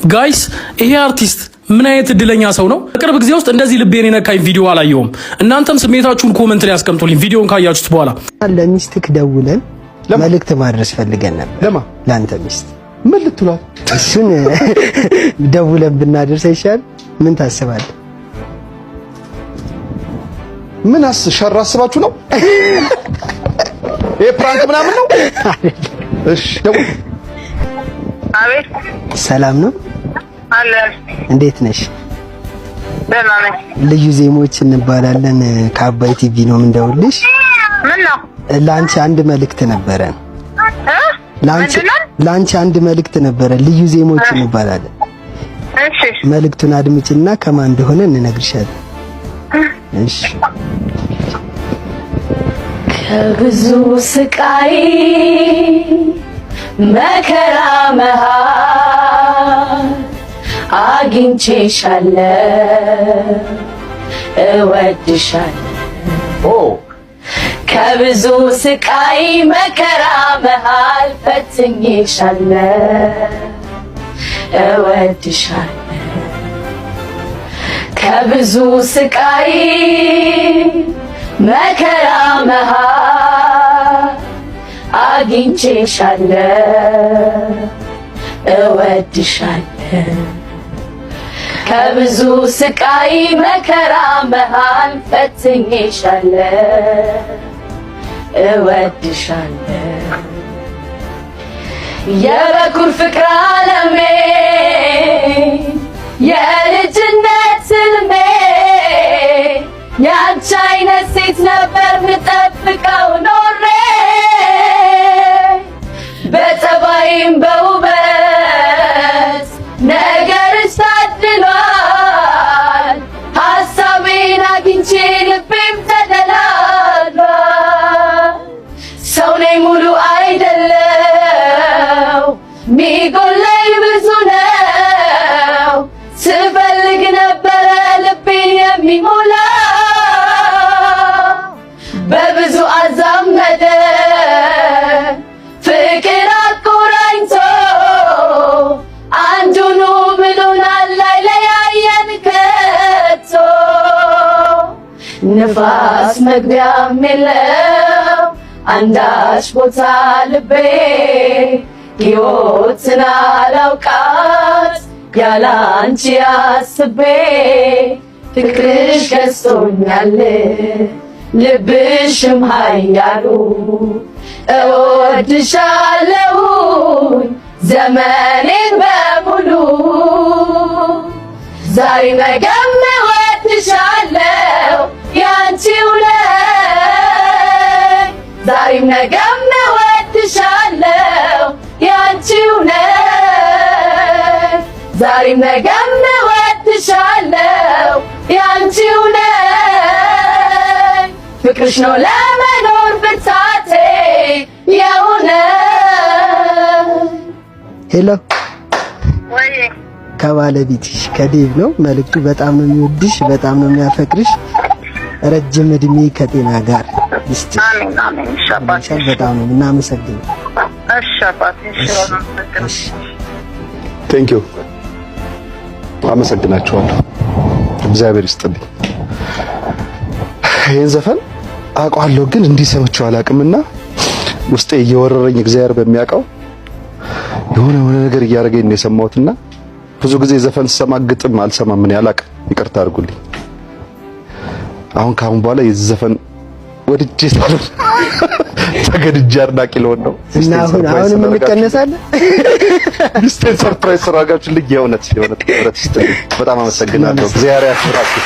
Guys፣ ይሄ አርቲስት ምን አይነት እድለኛ ሰው ነው? በቅርብ ጊዜ ውስጥ እንደዚህ ልቤን የነካኝ ቪዲዮ አላየሁም። እናንተም ስሜታችሁን comment ላይ ያስቀምጡልኝ ቪዲዮን ካያችሁት በኋላ። ለሚስትክ ደውለን መልእክት ማድረስ ፈልገን ነበር። ለማ? ለአንተ ሚስት። ምን ልትሏት? እሱን ደውለን ብናደርስ አይሻል? ምን ታስባለህ? ምን ሸር አስባችሁ ነው? ይሄ prank ምናምን ነው? እሺ ደውል። አቤት። ሰላም ነው? አለ። እንዴት ነሽ? ደህና ነኝ። ልዩ ዜሞች እንባላለን። ከአባይ ቲቪ ነው የምንደውልሽ። ምን ነው? ለአንቺ አንድ መልእክት ነበረን። እ? ለአንቺ ምንድን ነው? ለአንቺ አንድ መልእክት ነበረ። ልዩ ዜሞች እንባላለን። እሺ። መልእክቱን አድምጭና ከማን እንደሆነ እንነግርሻለን። እሺ። ከብዙ ስቃይ መከራ መሃል አግኝቼሻለሁ፣ እወድሻለሁ። ከብዙ ስቃይ መከራ መሃል ፈትኜሻለሁ፣ እወድሻለሁ። ከብዙ ስቃይ መከራ መሃል አግኝቼሻለሁ፣ እወድሻለሁ። ከብዙ ስቃይ መከራ መሃል ፈትኜሻለሁ፣ እወድሻለሁ። የበኩር ፍቅር አለሜ፣ የልጅነት ህልሜ፣ ያንቺ አይነት ሴት ነበር ምጠብቀው ኖሬ። በጸባይም በውበት ነገርሽ ታድሏል። ሀሳቤን አግኝቼ ልቤም ተደላድሏል። ሰው ነኝ፣ ሙሉ አይደለው፣ ሚጎለኝ ብዙ ነው። ስፈልግ ነበረ ልቤን የሚሞላ፣ በብዙ አዛመደ ፍቅር አቆራኝቶ፣ አንዱኑ ብሎናል ላይለያየን ከቶ። ንፋስ መግቢያም የለው አንዳች ቦታ ልቤ፣ ሕይወትን አላውቃት ያለ አንቺ አስቤ። ፍቅርሽ ገዝቶኛል፣ ልብሽም ኃያሉ፣ እወድሻለሁኝ ዘመኔን በሙሉ። ዛሬ ነገም እወድሻለሁ፣ ያንቺው ነኝ። ዛሬም ነገም እወድሻለሁ፣ ያንቺው ነኝ። ዛሬም ነገም እወድሻለሁ፣ ያንቺው ነኝ። ፍቅርሽ ነው ለመኖር ብርታቴ የሆነ። Hello። ወይ። ከባለቤትሽ ከዴቭ ነው መልእክቱ። በጣም ነው የሚወድሽ፣ በጣም ነው የሚያፈቅርሽ። ረጅም እድሜ ከጤና ጋር ይስጥሽ። አሜን አሜን። እሺ አባቴ። በጣም ነው የምናመሰግነው። እሺ አባቴ። እሺ፣ አመሰግናለሁ። እሺ። Thank you፣ አመሰግናችኋለሁ። እግዚአብሔር ይስጥልኝ። ይህን ዘፈን አውቀዋለሁ ግን እንዲህ ሰምቼው አላውቅምና ውስጤ እየወረረኝ፣ እግዚአብሔር በሚያውቀው የሆነ የሆነ ነገር እያደረገኝ ነው የሰማሁትና ብዙ ጊዜ ዘፈን ስሰማ ግጥም አልሰማም። ምን አላውቅም፣ ይቅርታ አድርጉልኝ። አሁን ከአሁን በኋላ የዚህ ዘፈን ወድጄ ሳልሆን ተገድጄ አድናቂ ልሆን ነው። እና አሁን አሁንም እንቀነሳለን። ሚስቴን surprise ስላደረጋችሁልኝ የእውነት የእውነት ክብረት ይስጥልኝ። በጣም አመሰግናለሁ። እግዚአብሔር ያክብራችሁ።